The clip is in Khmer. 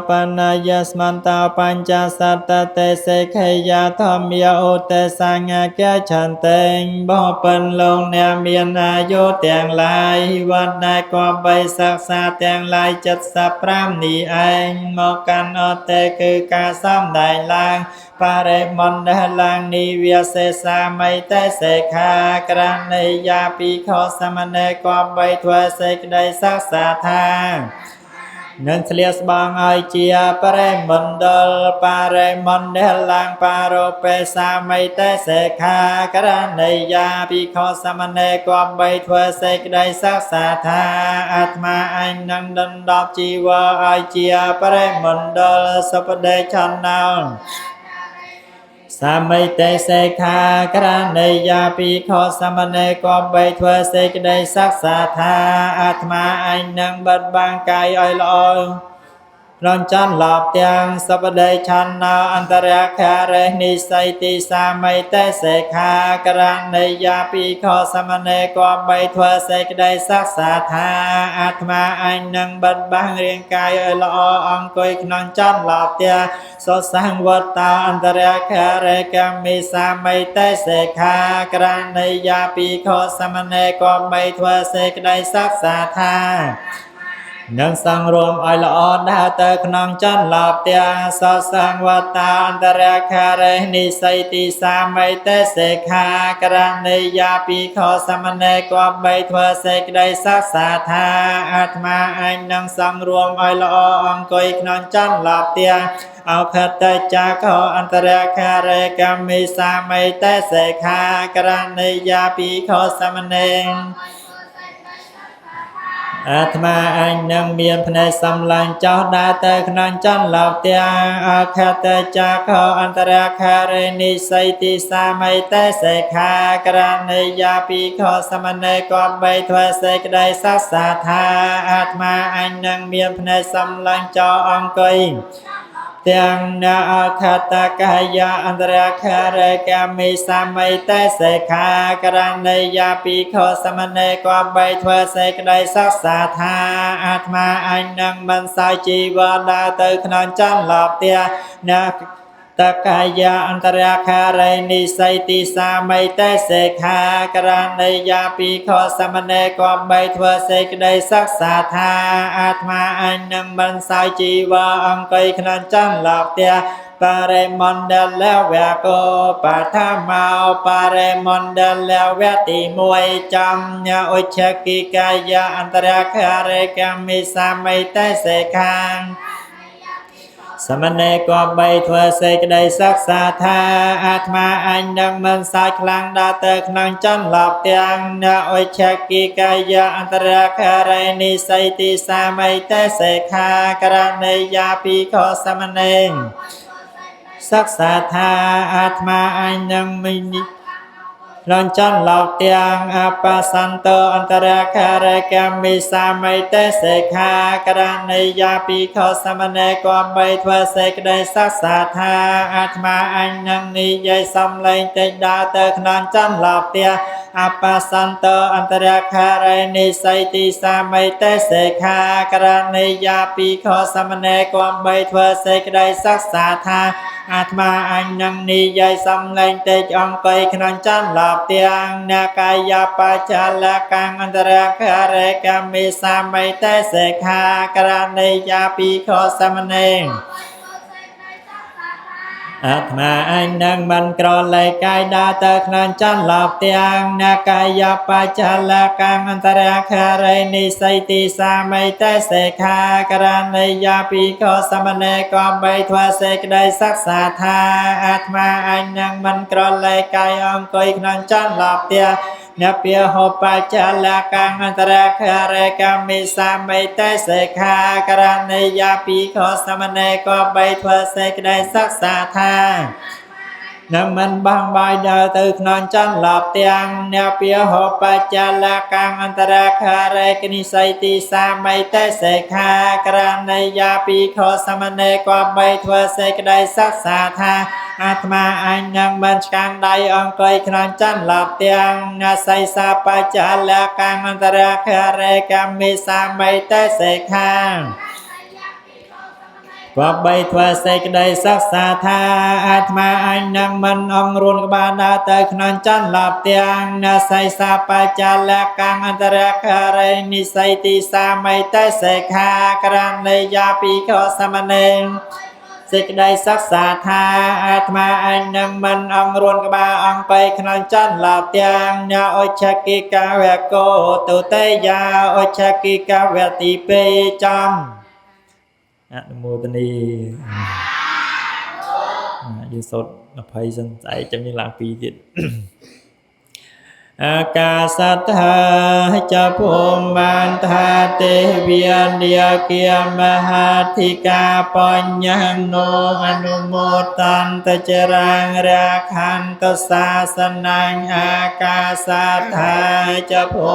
បណាយស្មន្តោបញ្ចសត្តតេសេខេយាធម្មាឧតេសង្ឃកឆន្ទេបបិនលោកអ្នកមានអាយុទាំងឡាយវត្តដែលគប្បីសិក្សាទាំងឡាយ75នេះឯងមកកាន់អតេគឺការសំដែងឡើងបរិមណ្ឌឡើងនិវាសេសាមីតេសេខាក្រណីយាភិក្ខុសមណេគប្បីធ្វើសេចក្តីសិក្សាថានឹងស្លៀកស្បង់ឲ្យជាបរិមណ្ឌលបរិមណ្ឌលឡើងបារុបេសាមីតេសេខាករណីយាភិក្ខុសមណេគប្បីធ្វើសេចក្តីសិក្សាថាអាត្មាអញនឹងដណ្ដប់ជីវរឲ្យជាបរិមណ្ឌលសុបដិឆន្ទោសាមីតេសេខាក្រណីយាភិក្ខុសមណេគប្បីធ្វើសេចក្តីសិក្សាថាអាត្មាអញនឹងបិទបាំងកាយឲ្យល្អក្នុងចន្លប់ទាំងសពដីឆន្ទោអន្តរខារេនិស័យទីសាមីតេសេខាក្រណីយាភិក្ខុសមណេគប្បីធ្វើសេចក្តីសិក្សាថាអាត្មាអញនឹងបិទបាំងរាងកាយឲ្យល្អអង្គុយក្នុងចន្លប់ទាំងសសង្វត្តោអន្តរខារេកមិសាមីតេសេខាក្រណីយាភិក្ខុសមណេគប្បីធ្វើសេចក្តីសិក្សាថានឹងសង្រួមឲ្យល្អដើរទៅក្នុងចន្លប់ទាំងសសង្វតាអន្តរខារេនិស័យទីសាមីតេសេខាក្រណីយាភិក្ខុសមណេគប្បីធ្វើសេចក្តីសិក្សាថាអាត្មាអញនឹងសង្រួមឲ្យល្អអង្គុយក្នុងចន្លប់ទាំងអោខតចាកោអន្តរខារេកមិសាមីតេសេខាក្រណីយាភិក្ខុសមណេអាត្មាអញនឹងមានភ្នែកសំឡាញ់ចោះដើរទៅក្នុងចន្លប់ទាំងអខតចាកោអន្តរខារេនិស័យទីសាមីតេសេខាក្រណីយាភិក្ខុសមណេគប្បីធ្វើសេចក្តីសិក្សាថាអាត្មាអញនឹងមានភ្នែកសំឡាញ់ចោះអង្គុយទាំងនអខតកាយាអន្តរខារេកមិសាមីតេសេខាក្រណីយាភិក្ខុសមណេគប្បីធ្វើសេចក្តីសិក្សាថាអាត្មាអញនឹងមិនសោយជីវរដើរទៅក្នុងចន្លប់ទាំងនតកាយាអន្តរខារេនិស័យទីសាមីតេសេខាក្រណីយាភិក្ខុសមណេគប្បីធ្វើសេចក្តីសិក្សាថាអាត្មាអញនឹងមិនសោយជីវរអង្គុយក្នុងចន្លប់ទាំងបរិមណ្ឌលវៈកោបឋមោបរិមណ្ឌលវៈទី1ចំញឧច្ឆគិកាយាអន្តរខារេកមិសាមីតេសេខាសមណេគប្បីធ្វើសេចក្តីសិក្សាថាអាត្មាអញនឹងមិនសោយខ្លាំងដល់ទៅក្នុងចន្លប់ទាំងនឧច្ឆគិកាយាអន្តរខារេនិស័យទីសាមីតេសេខាក្រណីយាភិក្ខុសមណេសិក្សាថាអាត្មាអញនឹងមិនលន់ចន្លោកទាំងអបសន្តោអន្តរខារកមិសាមីតេសេខាក្រណីយាភិក្ខុសមណេគប្បីធ្វើសេចក្តីសិក្សាថាអាត្មាអញនឹងនិយាយសំឡេងតិចដើរទៅក្នុងចន្លប់ទាំងអបសន្តោអន្តរខារេនិស័យទីសាមីតេសេខាក្រណីយាភិក្ខុសមណេគប្បីធ្វើសេចក្តីសិក្សាថាអាត្មាអញនឹងនិយាយសំឡេងតិចអង្គុយក្នុងចន្លប់ទាំងនកាយបច្ចលកាំងអន្តរខារេកមិសាមីតេសេខាក្រណីយាភិក្ខុសមណេអាត្មាអញនឹងមិនក្រឡេកកាយដើរទៅក្នុងចន្លប់ទាំងនកាយបច្ចលកាំងអន្តរខារេនិស័យទីសាមីតេសេខាក្រណីយាភិក្ខុសមណេគប្បីធ្វើសេចក្តីសិក្សាថាអាត្មាអញនឹងមិនក្រឡេកកាយអង្គុយក្នុងចន្លប់ទាំងនពាហោបច្ចលកាំងអន្តរខារេកមិសាមីតេសេខាក្រណីយាភិក្ខុសមណេគប្បីធ្វើសេចក្តីសិក្សាថានឹងមិនបោះបាយដើរទៅក្នុងចន្លប់ទាំងនពាហោបច្ចលកាំងអន្តរខារេកនិស័យទីសាមីតេសេខាក្រណីយាភិក្ខុសមណេគប្បីធ្វើសេចក្តីសិក្សាថាអាត្មាអញនឹងមិនឆ្កាងដៃអង្គុយក្នុងចន្លប់ទាំងនស័យសាបច្ចលកាំងអន្តរខារេកមិសាមីតេសេខា គប្បីធ្វើសេចក្តីសិក្សាថាអាត្មាអញនឹងមិនអង្រួនក្បាលដើរទៅក្នុងចន្លប់ទាំងនស័យសាបច្ចលកាំងអន្តរការិនិស័យទីសាម័យតេសិក្ខាក្រណីយាភិក្ខុសមណេសេចក្តីសិក្សាថាអាត្មាអញនឹងមិនអង្រួនក្បាលអង្គไปក្នុងចន្លប់ទាំងញអុឆគិកាវកោទុតិយាអុឆគិកាវតិពេចំអនុមោទនីយើងសូត្រ20សិនស្អែកចាំយើងឡើង2ទៀតអាកាសត្ថាចភូមិនថាទេវិនាគាមហាធិកាបញ្ញនោអនុមោតន្តចរាងរាខន្តសាសនាងអាកាសត្ថាចភូ